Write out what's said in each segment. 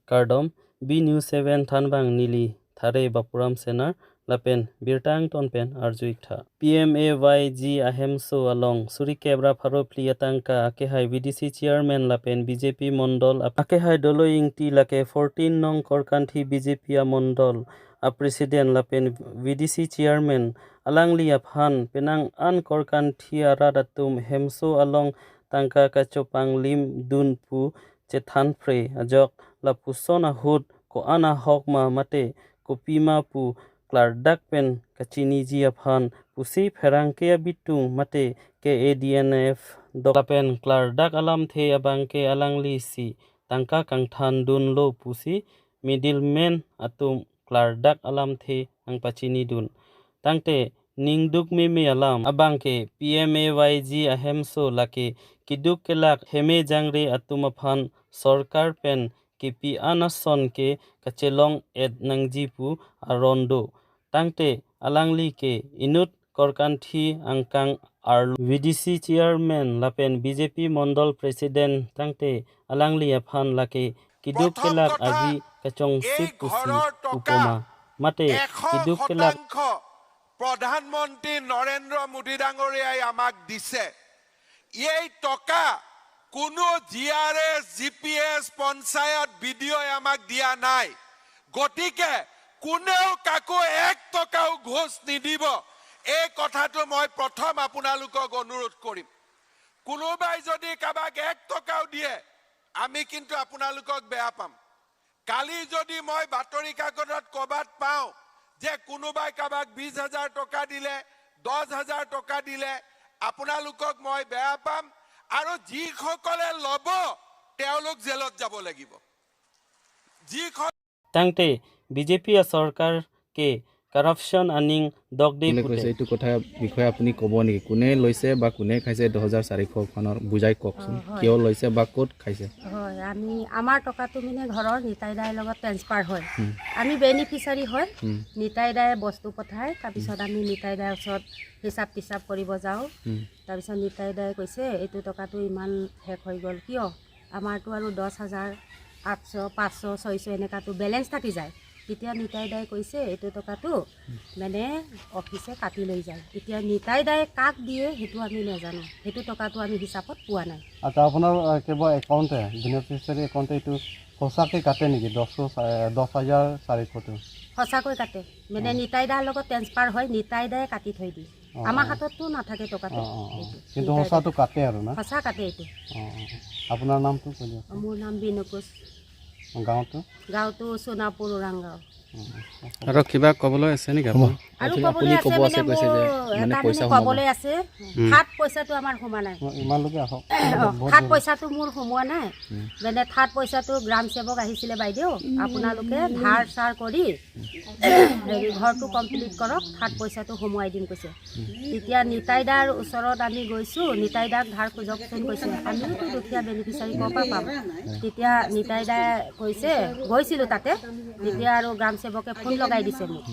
Kardom B News 7 thanbang nili thare Bapuram Senar lapen birtang tonpen arjuik tha PMAYG ahemso along surikebra pharo pliatangka akehai VDC chairman lapen BJP mondol akehai doloing ti lake 14 nong korkanthi BJP a mondol a president lapen VDC chairman alangli aphan penang an korkanthi aradatum hemso along tangka kachopang lim dun pu chethan phre ajok la pusona hut ko ana hokma mate kopima pu klardak pen kachini ji aphan pusi pherangke abitung mate ke ADNF dolapen klardak alam the abangke alangli si tangka kangthan dun lo pusi middleman atum klardak alam the ang pachini dun tangte ningduk meme alam abangke PMAYG ahemso lake kiduk kelak heme jangre atum aphan sarkar pen KP anason ke kachelong ed nangji pu arondo tangte alangli ke inut korkanthi angkang ar VDC chairman lapen BJP mondol president tangte alangli aphan lake kiduk প্ৰথম kelak কথা, agi kachong এই sip pusi ঘৰৰ টকা upoma mate 100 kiduk kelak শতাংশ প্ৰধানমন্ত্ৰী নৰেন্দ্ৰ মোদী ডাঙৰীয়াই আমাক দিছে। এই টকা কোনো G R S, G P S, panchayat, B D O আমাক দিয়া নাই। গতিকে কোনেও কাকো এক টকাও ঘোচ নিদিব। এই কথাটো মই প্ৰথম আপোনালোকক অনুৰোধ কৰিম। কোনোবাই যদি কাৰোবাক এক টকাও দিয়ে, আমি কিন্তু আপোনালোকক বেয়া পাম। কালি যদি মই বাতৰি কাকতত ক'ৰবাত পাওঁ যে কোনোবাই কাৰোবাক 20,000 টকা দিলে, 10,000 টকা দিলে, আপোনালোকক মই বেয়া পাম আৰু যিসকলে ল'ব তেওঁলোক জেলত যাব লাগিব। যিসকল tangte BJP a sarkar ke corruption aning dogde কোনে pute কৈছে এইটো কথা বিষয়ে আপুনি ক'ব নেকি? কোনে লৈছে বা কোনে খাইছে 10,400খনৰ, বুজাই কওকচোন। হয়। কিয় লৈছে বা ক'ত খাইছে? হয়, আমি আমাৰ টকাটো মানে ঘৰৰ নিতাই দাইৰ লগত ট্ৰেন্সফাৰ হয়। আমি বেনিফিচাৰী হয়। নিতাই দায়ে বস্তু পঠায়, তাৰপিছত আমি নিতাই দাইৰ ওচৰত হিচাপ টিচাপ কৰিব যাওঁ। তাৰপিছত নিতাই দায়ে কৈছে, এইটো টকাটো ইমান শেষ হৈ গ'ল কিয়? আমাৰতো আৰু 10,800, 500, 600 এনেকুৱাটো বেলেঞ্চ থাকি যায়। তেতিয়া নিতাই দাই কৈছে, এইটো টকাটো মানে অফিচে কাটি লৈ যায়। এতিয়া নিতাই দায়ে কাক দিয়ে সেইটো আমি নাজানো। সেইটো টকাটো আমি হিচাপত পোৱা নাই। আচ্ছা, আপোনাৰ কিবা একাউণ্টে, বেনিফিচিয়াৰী একাউণ্টে এইটো সঁচাকৈ কাটে নেকি 10,400টো? সঁচাকৈ কাটে। মানে নিতাই দাৰ লগত ট্ৰেন্সফাৰ হয়, নিতাই দায়ে কাটি থৈ দিয়ে। আমাৰ হাতততো নাথাকে টকাটো। অঁ। এইটো কিন্তু নিতাই সঁচাটো কাটে আৰু না? সঁচা কাটে এইটো। অঁ, আপোনাৰ নামটো কৈ দিয়ক। মোৰ নাম বিনু কোচ। গাঁৱটো? গাঁৱটো সোণাপুৰ, ওৰাং গাঁও। আৰু কিবা ক'বলৈ আছে নেকি আপুনি? আৰু আপুনি ক'বলৈ আছে। ক'ব মানে আছে কৈছে মোৰ যে মানে এটা পইচা মানে সোমাব। ক'বলৈ আছে, থাৰ্ড পইচাটো আমাৰ সোমোৱা নাই। ইমানলৈকে আহক। থাৰ্ড পইচাটো মোৰ সোমোৱা নাই। মানে থাৰ্ড পইচাটো গ্ৰাম সেৱক আহিছিলে, বাইদেউ আপোনালোকে ধাৰ চাৰ কৰি হেৰি ঘৰটো কমপ্লিট কৰক, থাৰ্ড পইচাটো সোমোৱাই দিম কৈছে। তেতিয়া নিতাই দাৰ ওচৰত আমি গৈছোঁ, নিতাই দাক ধাৰ খোজকচোন কৈছে, আমিওতো দুখীয়া বেনিফিচাৰী, ক'ৰ পৰা পাম? তেতিয়া নিতাই দাই কৈছে, গৈছিলোঁ তাতে, তেতিয়া আৰু গ্ৰাম সেৱকে ফোন লগাই দিছে মোক,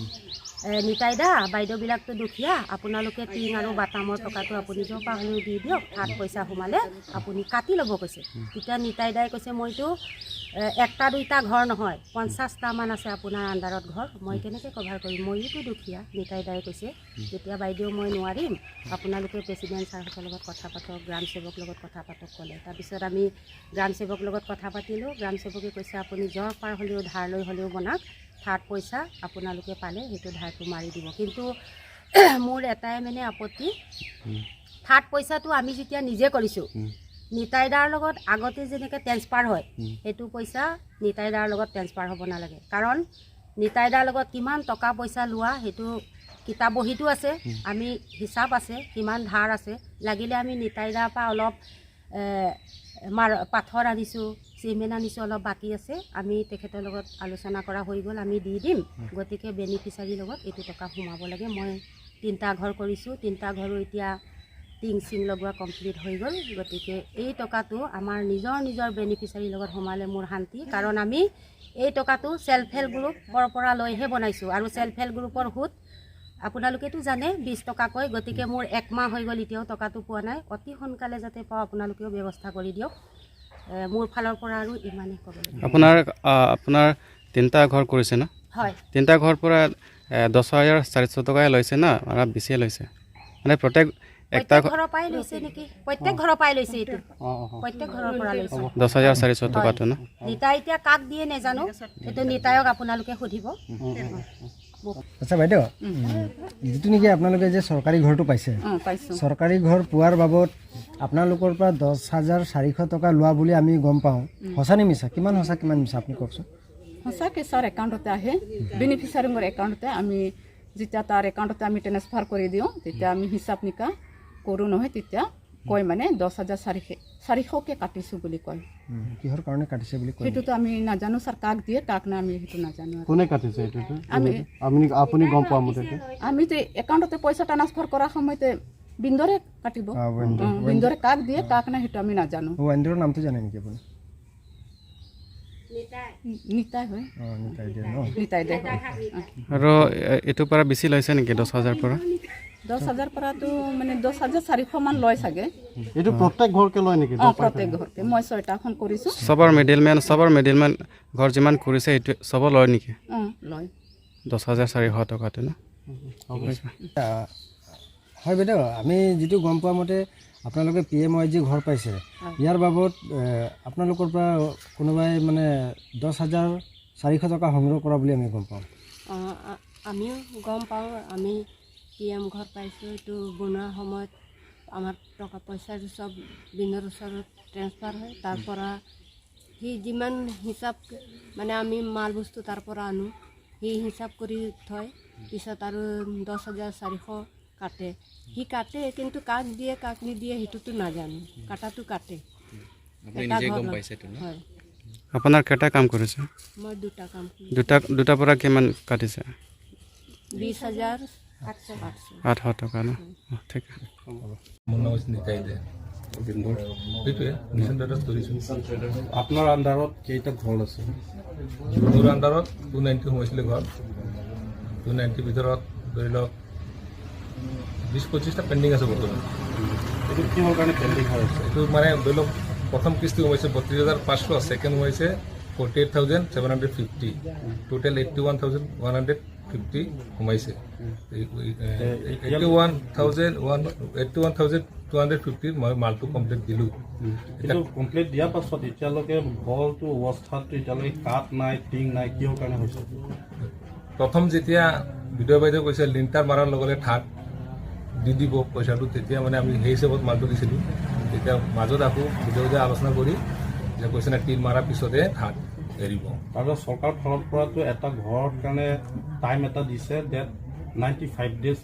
নিতাই দা, বাইদেউবিলাকতো দুখীয়া, আপোনালোকে টিং আৰু বাটামৰ টকাটো আপুনি য'ৰ পৰা হ'লেও দি দিয়ক, থাৰ্ড পইচা সোমালে আপুনি কাটি ল'ব কৈছে। তেতিয়া নিতাই দাই কৈছে, মইতো একটা দুইটা ঘৰ নহয়, 50টামান আছে আপোনাৰ আণ্ডাৰত ঘৰ, মই কেনেকৈ কভাৰ কৰিম? ময়োতো দুখীয়া। নিতাই দাই কৈছে তেতিয়া, বাইদেউ মই নোৱাৰিম, আপোনালোকে প্ৰেচিডেণ্ট ছাৰহঁতৰ লগত কথা পাতক, গ্ৰাম সেৱক লগত কথা পাতক ক'লে। তাৰপিছত আমি গ্ৰাম সেৱক লগত কথা পাতিলোঁ। গ্ৰাম সেৱকে কৈছে, আপুনি য'ৰ পাৰ হ'লেও ধাৰ লৈ হ'লেও বনাওক, থাৰ্ড পইচা আপোনালোকে পালে সেইটো ধাৰটো মাৰি দিব। কিন্তু মোৰ এটাই মানে আপত্তি, থাৰ্ড পইচাটো আমি যেতিয়া নিজে কৰিছোঁ, নিতাই দাৰ লগত আগতে যেনেকৈ ট্ৰেন্সফাৰ হয়, সেইটো পইচা নিতাই দাৰ লগত ট্ৰেন্সফাৰ হ'ব নালাগে। কাৰণ নিতাই দাৰ লগত কিমান টকা পইচা লোৱা সেইটো কিতাপ বহীতো আছে, আমি হিচাপ আছে, কিমান ধাৰ আছে। লাগিলে আমি নিতাই দাৰ পৰা অলপ মাৰ পাথৰ আনিছোঁ, চিমেণ্ট আনিছোঁ, অলপ বাকী আছে, আমি তেখেতৰ লগত আলোচনা কৰা হৈ গ'ল, আমি দি দিম। গতিকে বেনিফিচাৰীৰ লগত এইটো টকা সোমাব লাগে। মই তিনিটা ঘৰ কৰিছোঁ, তিনিটা ঘৰো এতিয়া টিং চিং লগোৱা কমপ্লিট হৈ গ'ল। গতিকে এই টকাটো আমাৰ নিজৰ নিজৰ বেনিফিচাৰীৰ লগত সোমালে মোৰ শান্তি। কাৰণ আমি এই টকাটো ছেল্ফ হেল্প গ্ৰুপৰ পৰা লৈহে বনাইছোঁ আৰু ছেল্ফ হেল্প গ্ৰুপৰ সুত আপোনালোকেতো জানে 20 টকাকৈ। গতিকে মোৰ একমাহ হৈ গ'ল, এতিয়াও টকাটো পোৱা নাই। অতি সোনকালে যাতে পাওঁ আপোনালোকেও ব্যৱস্থা কৰি দিয়ক। মোৰ ফালৰ পৰা আৰু ইমানেই ক'ব লাগিব। আপোনাৰ তিনিটা ঘৰ কৰিছে ন? হয়। তিনিটা ঘৰ পৰা 10,400 টকাই লৈছে না আৰু বেছিয়ে লৈছে? মানে প্ৰত্যেক একটা প্ৰত্যেক ঘৰৰ পৰাই লৈছে নেকি? প্ৰত্যেক ঘৰৰ পৰাই লৈছে এইটো। অঁ অঁ প্ৰত্যেক ঘৰৰ পৰা লৈছে। 10,400 টকাটো ন? নিতাই এতিয়া কাক দিয়ে নেজানো, এইটো নিতায়ক আপোনালোকে সুধিব। আচ্ছা বাইদেউ, যিটো নেকি আপোনালোকে যে চৰকাৰী ঘৰটো পাইছে, পাইছোঁ। চৰকাৰী ঘৰ পোৱাৰ বাবদ আপোনালোকৰ পৰা 10,400 টকা লোৱা বুলি আমি গম পাওঁ। সঁচা নে মিছা? কিমান সঁচা, কিমান মিছা, আপুনি কওকচোন। সঁচাকৈ ছাৰ, একাউণ্টতে আহে, বেনিফিচাৰীৰ একাউণ্টতে। আমি যেতিয়া তাৰ একাউণ্টতে আমি ট্ৰেন্সফাৰ কৰি দিওঁ, তেতিয়া আমি হিচাপ নিকা কৰোঁ নহয়, তেতিয়া কয় মানে 10,400কৈ কাটিছোঁ বুলি কয়। কিহৰ কাৰণে কাটিছে বুলি কয়? সেইটোতো আমি নাজানো ছাৰ, কাক দিয়ে কাক না আমি সেইটো নাজানো আৰু। কোনে কাটিছে এইটোতো? আমি আপুনি গম পোৱা মতে? আমিতো একাউণ্টতে পইচা ট্ৰান্সফাৰ কৰাৰ সময়তে বিন্দৰে কাটিব। বিন্দৰে কাক দিয়ে কাক নাই সেইটো আমি নাজানো। ৱেণ্ডৰৰ নামটো জানে নেকি আপুনি? নিতাই হয়। অঁ, নিতাই দিয়ে ন? নিতাই দে হয়। আৰু এইটোৰ পৰা বেছি লৈছে নেকি, 10,000 পৰা? 10,000 পৰাতো মানে 10,400মান লয় চাগে। এইটো প্ৰত্যেক ঘৰকে লয় নেকি? অঁ, প্ৰত্যেক ঘৰতে। মই ছয়টাখন কৰিছোঁ। চবৰ মিডিলমেন ঘৰ যিমান কৰিছে, এইটো চবৰ লয় নেকি? অঁ, লয়। 10,400 টকাটো ন? হয় বাইদেউ, আমি যিটো গম পোৱা মতে আপোনালোকে পিএমৱাই যি ঘৰ পাইছে, ইয়াৰ বাবদ আপোনালোকৰ পৰা কোনোবাই মানে 10,400 টকা সংগ্ৰহ কৰা বুলি আমি গম পাওঁ। আমিও গম পাওঁ। আমি পিএম ঘৰ পাইছোঁ, এইটো বনোৱাৰ সময়ত আমাৰ টকা পইচাটো চব বিনৰ ওচৰত ট্ৰেন্সফাৰ হয়। তাৰ পৰা সি যিমান হিচাপ, মানে আমি মাল বস্তু তাৰ পৰা আনো, সি হিচাপ কৰি থয়। পিছত আৰু 10,400 কাটে। সি কাটে, কিন্তু কাক দিয়ে কাক নিদিয়ে সেইটোতো নাজানো। কাটাটো কাটে। আপুনি এটা নিজে ঘৰ গম লয়। পাইছে এইটো ন? হয়। আপোনাৰ কেইটা কাম কৰিছে? মই দুটা কাম কৰিছোঁ। দুটা পৰা কিমান কাটিছে? 20,800। 800 টকা ন? অঁ, ঠিক আছে। মোৰ নাম হৈছে নিতাই দে। সেইটোৱে মিছন ট্ৰেডাৰ্ছ কৰিছোঁ। আপোনাৰ আণ্ডাৰত কেইটা ঘৰ আছে? মোৰ আণ্ডাৰত 290 সোমাইছিলে ঘৰ। 290ৰ ভিতৰত ধৰি লওক 20-25টা পেণ্ডিং আছে বৰ্তমান। এইটো কিহৰ কাৰণে পেণ্ডিং হৈ আছে? এইটো মানে ধৰি লওক প্ৰথম কিস্তি সোমাইছে 32,500, ছেকেণ্ড সোমাইছে 48,750, total 81,150 সোমাইছে। 81,250 মই মালটো কমপ্লিট দিলোঁ। এইটো কমপ্লিট দিয়াৰ পাছত এতিয়ালৈকে ঘৰটো অৱস্থাটো এতিয়ালৈকে কাঠ নাই, টিং নাই, কিহৰ কাৰণে হৈছে? প্ৰথম যেতিয়া বিডিঅ' বাইদেউ কৈছে লিণ্টাৰ মাৰাৰ লগে লগে ঠাক দি দিব পইচাটো, তেতিয়া মানে আমি সেই হিচাপত মালটো দিছিলোঁ। তেতিয়া মাজত আকৌ বিডিঅ' বাইদেৱে আলোচনা কৰি যে কৈছে না টিন মাৰাৰ পিছতহে ঠাক এৰিব। তাৰপিছত চৰকাৰৰ ফালৰ পৰাতো এটা ঘৰৰ কাৰণে টাইম এটা দিছে ডেট, 95 ডেজ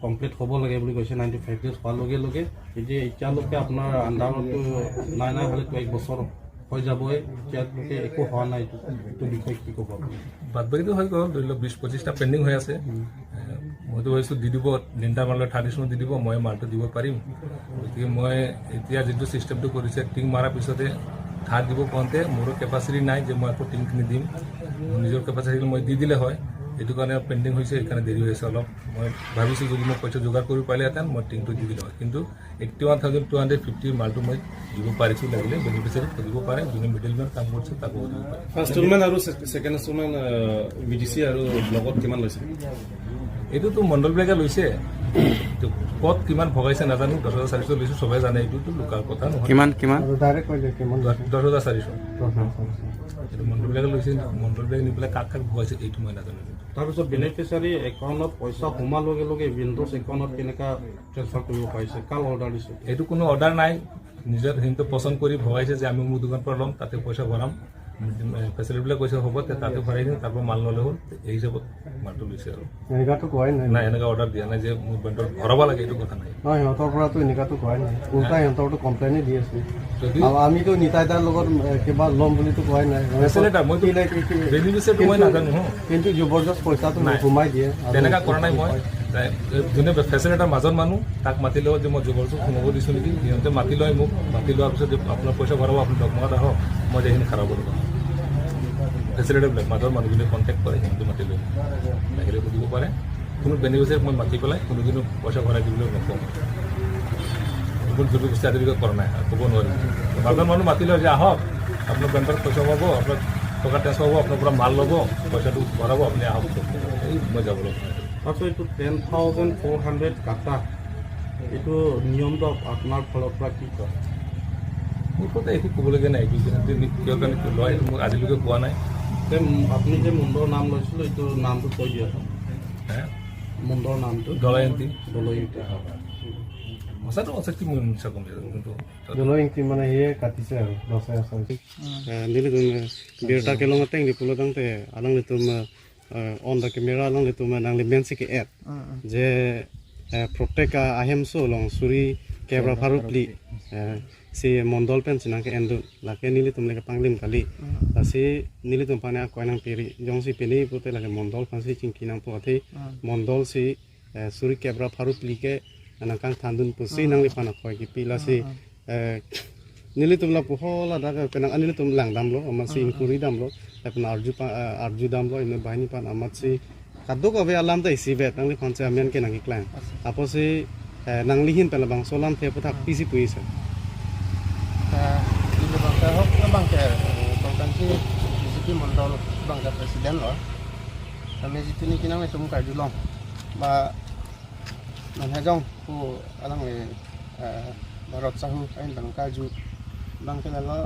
কমপ্লিট হ'ব লাগে বুলি কৈছে। 95 ডেজ হোৱাৰ লগে লগে এতিয়া এতিয়ালৈকে আপোনাৰ আণ্ডাৰতো নাই নাই হ'লেতো এক বছৰ হৈ যাবই, এতিয়ালৈকে একো হোৱা নাই। এইটো বিষয়ে কি ক'ব আপুনি? বাদ বাকীটো হৈ গ'ল, ধৰি লওক 20-25টা পেণ্ডিং হৈ আছে। মইতো ভাবিছোঁ দি দিব, লিণ্টাৰ মাৰিলে থাৰ্ড দি দিব, মই মালটো দিব পাৰিম। গতিকে মই এতিয়া যিটো চিষ্টেমটো কৰিছে, টিং মৰাৰ পিছতে থাৰ্ড দিব কওঁতে মোৰো কেপাচিটি নাই যে মই আকৌ টিংখিনি দিম। মোৰ নিজৰ কেপাচিটি মই দি দিলে হয়। সেইটো কাৰণে পেণ্ডিং হৈছে, সেইকাৰণে দেৰি হৈছে অলপ। মই ভাবিছোঁ যদি মই পইচা যোগাৰ কৰিব পাৰিলেহেঁতেন মই টিংটো দি দিলোঁ হয়। কিন্তু 81,250ৰ মালটো মই দিব পাৰিছোঁ। লাগিলে বেনিফিচিয়াৰীক সুধিব পাৰে, যোনে মিডিলমেন কাম কৰিছে তাকো সুধিব পাৰে। ফাৰ্ষ্ট ইনষ্টলমেণ্ট আৰু ছেকেণ্ড ইনষ্টলমেণ্ট বিডিচি আৰু ব্লকত কিমান লৈছে? এইটোতো মণ্ডলবিলাকে লৈছে। এইটো ক'ত কিমান ভগাইছে নাজানো। 10,400 লৈছোঁ, চবেই জানে, এইটোতো লুকাৰ কথা নহয়। কিমান কিমান? 10,400। এইটো মণ্ডলবিলাকে লৈছে। মণ্ডলবিলাকে নি পেলাই কাক কাক ভগাইছে এইটো মই নাজানো। তাৰপিছত বেনিফিচিয়াৰী একাউণ্টত পইচা সোমোৱাৰ লগে লগে উইণ্ড'জ একাউণ্টত কেনেকুৱা ট্ৰেন্সফাৰ কৰিব পাৰিছে? কাক অৰ্ডাৰ দিছে? এইটো কোনো অৰ্ডাৰ নাই। নিজৰ সিহঁতে পচন্দ কৰি ভগাইছে যে আমি মোৰ দোকানৰ পৰা ল'ম, তাতে পইচা ভৰাম। ফেচিলিটিবিলাক কৈছে হ'ব, তাতে ভৰাই দিম, তাৰপৰা মাল ল'লে হ'ল। এই হিচাপত মালটো লৈছে আৰু। এনেকুৱাতো কোৱাই নাই। নাই, এনেকুৱা অৰ্ডাৰ দিয়া নাই যে মোৰ বেণ্ডত ভৰাব লাগে, এইটো কথা নাই। নহয়, সিহঁতৰ পৰাতো এনেকুৱাতো কোৱাই নাই। উল্টা সিহঁতৰতো কমপ্লেইনে দি আছে। যদি আৰু আমিতো নিতাইদাৰ লগত কিবা ল'ম বুলিতো কোৱাই নাই। ফেচিলিটাৰ মইতো বেনিফিচিয়াৰীটো মই নাজানো। কিন্তু জবৰদস্ত পইচাটো নাই। সোমাই দিয়ে। তেনেকুৱা কৰা নাই মই। যোনে ফেচিলিটাৰ মাজৰ মানুহ তাক মাতি লওঁ যে মই জবৰদস্ত সোমাব দিছোঁ নেকি? সিহঁতে মাতি লয় মোক। মাতি লোৱাৰ পিছত যে আপোনাৰ পইচা ভৰাব, আপুনি ডকুমেণ্ট আহক, মই যে এইখিনি খাৰাব লগা। ফেচিলিটাৰবিলাক মাজৰ মানুহবিলাক কণ্টেক্ট কৰে, সিহঁতে মাতি লয়। লাগিলে সুধিব পাৰে। কোনো বেনিফিচিয়াৰীক মই মাতি পেলাই কোনোদিনো পইচা ভৰাই দিবলৈ নকওঁ। বহুত জোৰ জবৰদস্তি আজিলৈকে কৰা নাই, ক'ব নোৱাৰিম। বাগান মানুহ মাতিলে যে আহক, আপোনাৰ বেংকত পইচা পাব, আপোনাৰ টকা ট্ৰেন্সফাৰ হ'ব, আপোনাৰ পৰা মাল ল'ব, পইচাটো ভৰাব, আপুনি আহক। এই মই যাব লগা নাই। তাৰপিছত এইটো 10,400 কাটা, এইটো নিয়মটো আপোনাৰ ফালৰ পৰা কি কয়? মোৰ পৰা একো ক'বলগীয়া নাই। এইটো কিয় কাৰণে লয়, এইটো মোক আজিলৈকে কোৱা নাই। আপুনি যে মুণ্ডৰ নাম লৈছিলোঁ, এইটো নামটো কৈ দিয়ক। হে? মুণ্ডৰ নামটো? দলয়ন্তী। দলয়ন্তী। সঁচাটো সঁচা কি, মই মিছা ক'ম? কিন্তু দলয়ন্তী মানে সিয়ে কাটিছে আৰু 10,400। Nili tum birta ke long teng di pulo tang te alang li tum on the camera alang li tum nang li men si ke ad je protect ahem so long suri kebra pharu pli si mondol pen sinang ke endu lake nili tum le ke panglim kali la si nili tum pane ko nang piri jong si pini pute lake mondol phan si chingki nang po athe mondol si suri kebra pharu pli ke nang kang thandun pu si nang li phana khoi ki pi la si nili tum la pu hola da ke nang anili tum lang dam lo ama si inkuri dam lo la pen arju pa arju dam lo ine bahini pan amat si kaddo ko ve alam ta isi vet nang li phon che amen ke nang ki klang apo si nang li hin pe la bang solam the pu thak pisi pui sa ini bangka hok bangka konkansi BJP Mondal bangka president lo kami jitu ni kinang tum ka julong ba manhajong pu alang le Bharat Sahu ain bangka ju bangka lo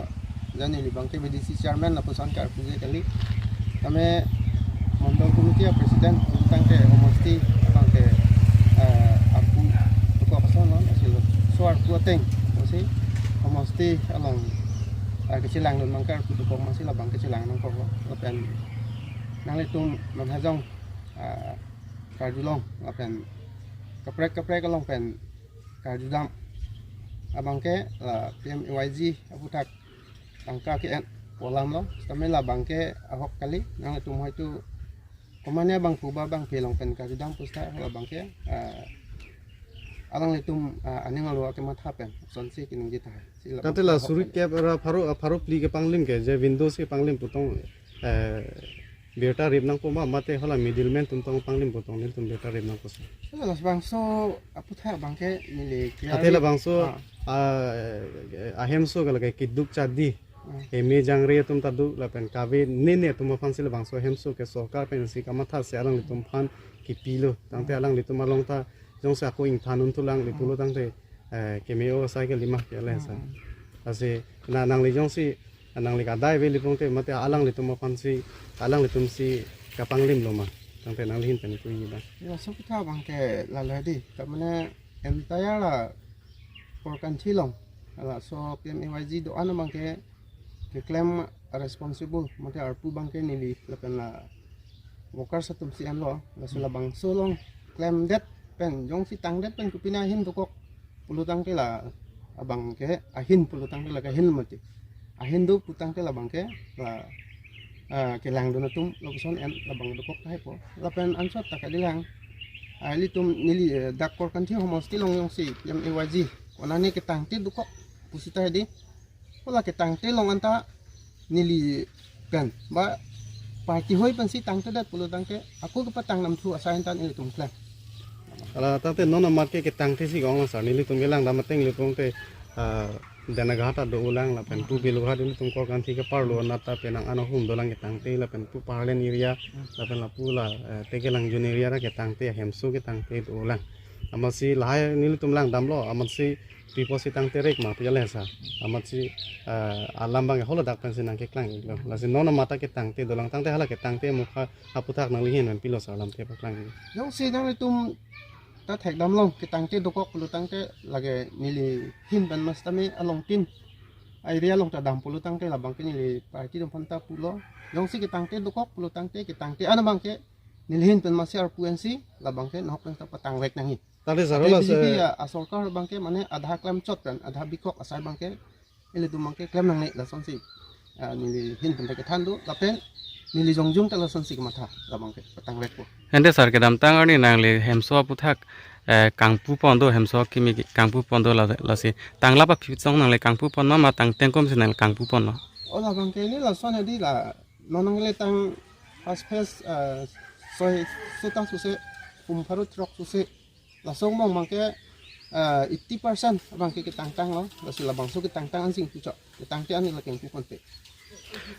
jani li bangka BDC chairman la pusan kar puje kali kami Mondal committee president tangke homosti bangke apu ko pason lo asil suar kuateng si homosti along kecilang dan mangkar putu kong masih lah bang kecilang nang kok lapen nang litum manhajong karjulong lapen kaprek kaprek along pen karjudam abangke la PMAYG aputak tangka ke polam lo tame la bangke ahok kali nang litum hoitu komane bang puba bang pelong pen karjudam pusta la bangke alang litum aning alo ke matha pen sonsi kining jita tate la suri cap ra pharo pharo pli ke panglim ke je windows ke panglim putong beta rib nang ko ma mate hola middleman tum tong panglim putong nil tum beta rib nang ko sa la bangso aputha bangke nile ate la bangso ahem so ga ke duk chadi eme jangre tum tadu la pen kabe ne ne tum phan sil bangso hem so ke sarkar pen si kamatha se alang tum phan ki pilo tangte alang litum along ta jong sa ko ing thanun tulang li pulo tangte kemeo cycle lima ke le sa ase na nang li jong si nang li ka dai ve li pongte mate alang li tum phan si alang li tum si kapanglim loma tangte nang li hin pen ku yi ba ya so kutha bangke la la di ta mane entire la for country long la so PMAYG do ana bangke ke claim responsible mate arpu bangke nili la pen la worker sa tum si an lo la so la bang so long claim that pen jong si tang det pen kupina hin tukok pulutang ke la abang ke ahin pulutang ke la ke hin mati ahin du putang ke la bang ke la ke lang do natum lokuson en la bang dukok ta po la pen ansot ta ka dilang ali tum nili dak kor kan thi homosti long yong si PMAYG onani ke tang ti dukok pusita di pola ke tang ti long anta nili pen ba party hoi pen si tang te dat pulutang ke aku ke patang nam thu asain tan ili tum claim ala tate nono marke ke tangte si gong sa nili tum gelang dam teng li pong te danaghata do ulang la pen pu bilugha dili tum ko kan thi ke parlo na ta penang ano hum dolang ke tangte la pen pu parlen area la pen la pu la te gelang jun area ra ke tangte hemsu ke tangte do ulang amasi lahai nili tum lang dam lo amasi pipo si tangte rek ma pjale sa amasi alam bang hola dak pen sinang ke klang lo la si nono mata ke tangte dolang tangte hala ke tangte mukha aputhak nang li hin pilo sa alam te pa klang yong si nang li tum ta thek dam long ke tangte dokok pulu tangte lage nili hin ban mas tame along tin area long ta dam pulu tangte la bangke nili party dom phanta pulo yong si ke tangte dokok pulu tangte ke tangte ana bangke nili hin ban mas ar puensi la bangke nok ta patang rek nangi tale jarola se sarkar bangke mane adha claim chot pen adha bikok asai bangke ile tu bangke claim nang ne la son si nili hin ban ke than du la pen nili jongjung ta la son si ke matha la bangke patang rek po ende sar ke dam tang ani nang le hemso aputhak kangpu pondo hemso kimi kangpu pondo la la si tangla pa phit song nang le kangpu pon ma tang tengkom si nang kangpu pon no ola bangke ni la son di la nonang le tang fast pace soi sutang suse pum pharu trok suse la song mong bangke 80% abang ke tang tang lo la sila bang so ke tang tang sing tu ke tang te ani la keng ku konte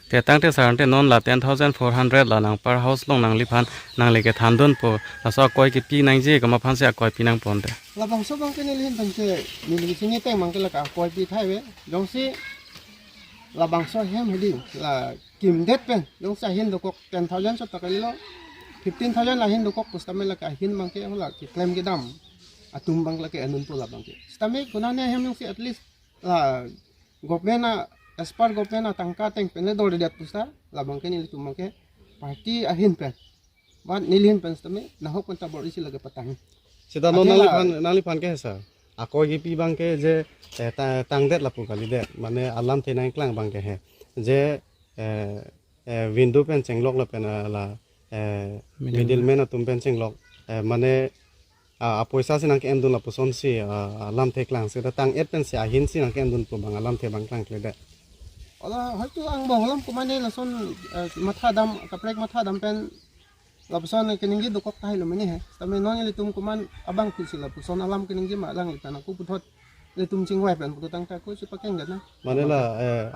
te tang te sarante non la 10,400 la nang per house long nang li phan nang le ke thandon po la so koi ki pi nang ji ka ma phan se koi pi nang pon te la bang so bang ke ni lin phan se ni li sing te mang ke la ka koi pi thai we jong si la bang so hem hedi la kim det pen jong sa hin do kok 10,000 so ta ka lo 15,000 la hin do kok pustame la ka hin mang ke hola ki claim ke dam atum bang la ke anun po la bang ke stame kunane hem jong si at least la government na as per government na tangka teng pen le dor det pusta la bang ke ni tum bang ke party ahin pen ban nilin pen stame na hok konta bor isi la ke patang sita non nali phan ke sa akoi gi pi bang ke je tang det la pu kali det mane alam the nang klang bang ke he je window pen chenglok la pen la middleman atum pen chenglok mane a poisa se nang ke endun la puson si alam the klang se tang et pen se ahin si nang ke endun pu bang alam the bang klang kle det ola hoitu ang bohlam kumane la son matha dam kaprek matha dam pen la puson keningi dokok thai lo mene he tame non le tum kuman abang khisi la puson alam keningi ma lang le tana ku puthot le tum chingwai pen putang ta ku supakeng na mane la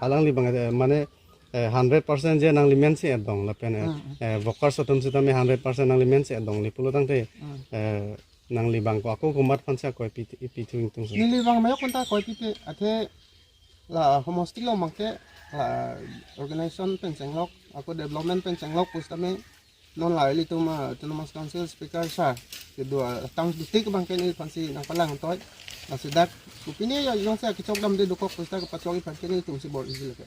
alang li bang mane 100% je nang li men si edong la pen worker sotum si tame 100% nang li men si edong li pulotang te nang li bang ko ako kumat phansa koi pi pi thing tung ni li bang mayo konta koi pi athe la homostik lo mangke la organization pen chenglok ako development pen chenglok pustame non la li tum autonomous council speaker sa ke dua tang district bang ke ni phansi nang palang toy la sidak upini ya jong sa kichok dam de dokok pusta ke pachogi phan ke ni tum si bor izil ke.